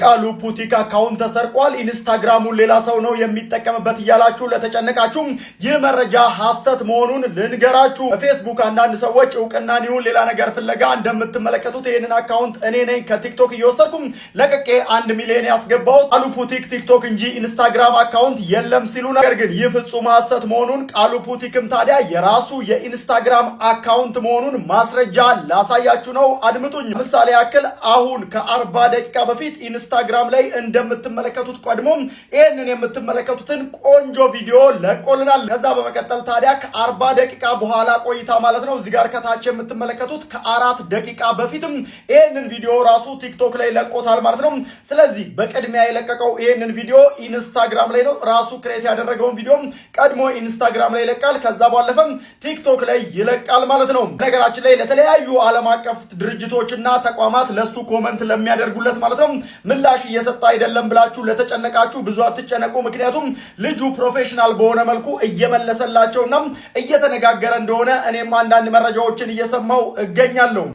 የቃሉ ፑቲክ account ተሰርቋል፣ ኢንስታግራሙን ሌላ ሰው ነው የሚጠቀምበት እያላችሁ ለተጨነቃችሁ ይህ መረጃ ሐሰት መሆኑን ልንገራችሁ። በፌስቡክ አንዳንድ ሰዎች እውቅናን ይሁን ሌላ ነገር ፍለጋ እንደምትመለከቱት ይህንን account እኔ ነኝ ከቲክቶክ እየወሰድኩም ለቅቄ 1 ሚሊዮን ያስገባሁት፣ ቃሉ ፑቲክ ቲክቶክ እንጂ ኢንስታግራም account የለም ሲሉ፣ ነገር ግን ይህ ፍጹም ሐሰት መሆኑን ቃሉ ፑቲክም ታዲያ የራሱ የኢንስታግራም account መሆኑን ማስረጃ ላሳያችሁ ነው። አድምጡኝ። ምሳሌ ያክል አሁን ከ40 ደቂቃ በፊት ኢንስታግራም ላይ እንደምትመለከቱት ቀድሞ ይህንን የምትመለከቱትን ቆንጆ ቪዲዮ ለቆልናል። ከዛ በመቀጠል ታዲያ ከ40 ደቂቃ በኋላ ቆይታ ማለት ነው፣ እዚህ ጋር ከታች የምትመለከቱት ከ4 ደቂቃ በፊትም ይህንን ቪዲዮ ራሱ ቲክቶክ ላይ ለቆታል ማለት ነው። ስለዚህ በቅድሚያ የለቀቀው ይህንን ቪዲዮ ኢንስታግራም ላይ ነው። ራሱ create ያደረገውን ቪዲዮ ቀድሞ ኢንስታግራም ላይ ይለቃል። ከዛ ባለፈም ቲክቶክ ላይ ይለቃል ማለት ነው። ነገራችን ላይ ለተለያዩ ዓለም አቀፍ ድርጅቶችና ተቋማት ለሱ comment ለሚያደርጉለት ማለት ነው ምላሽ እየሰጠ አይደለም ብላችሁ ለተጨነቃችሁ ብዙ አትጨነቁ። ምክንያቱም ልጁ professional በሆነ መልኩ እየመለሰላቸውና እየተነጋገረ እንደሆነ እኔም አንዳንድ መረጃዎችን እየሰማው እገኛለሁ።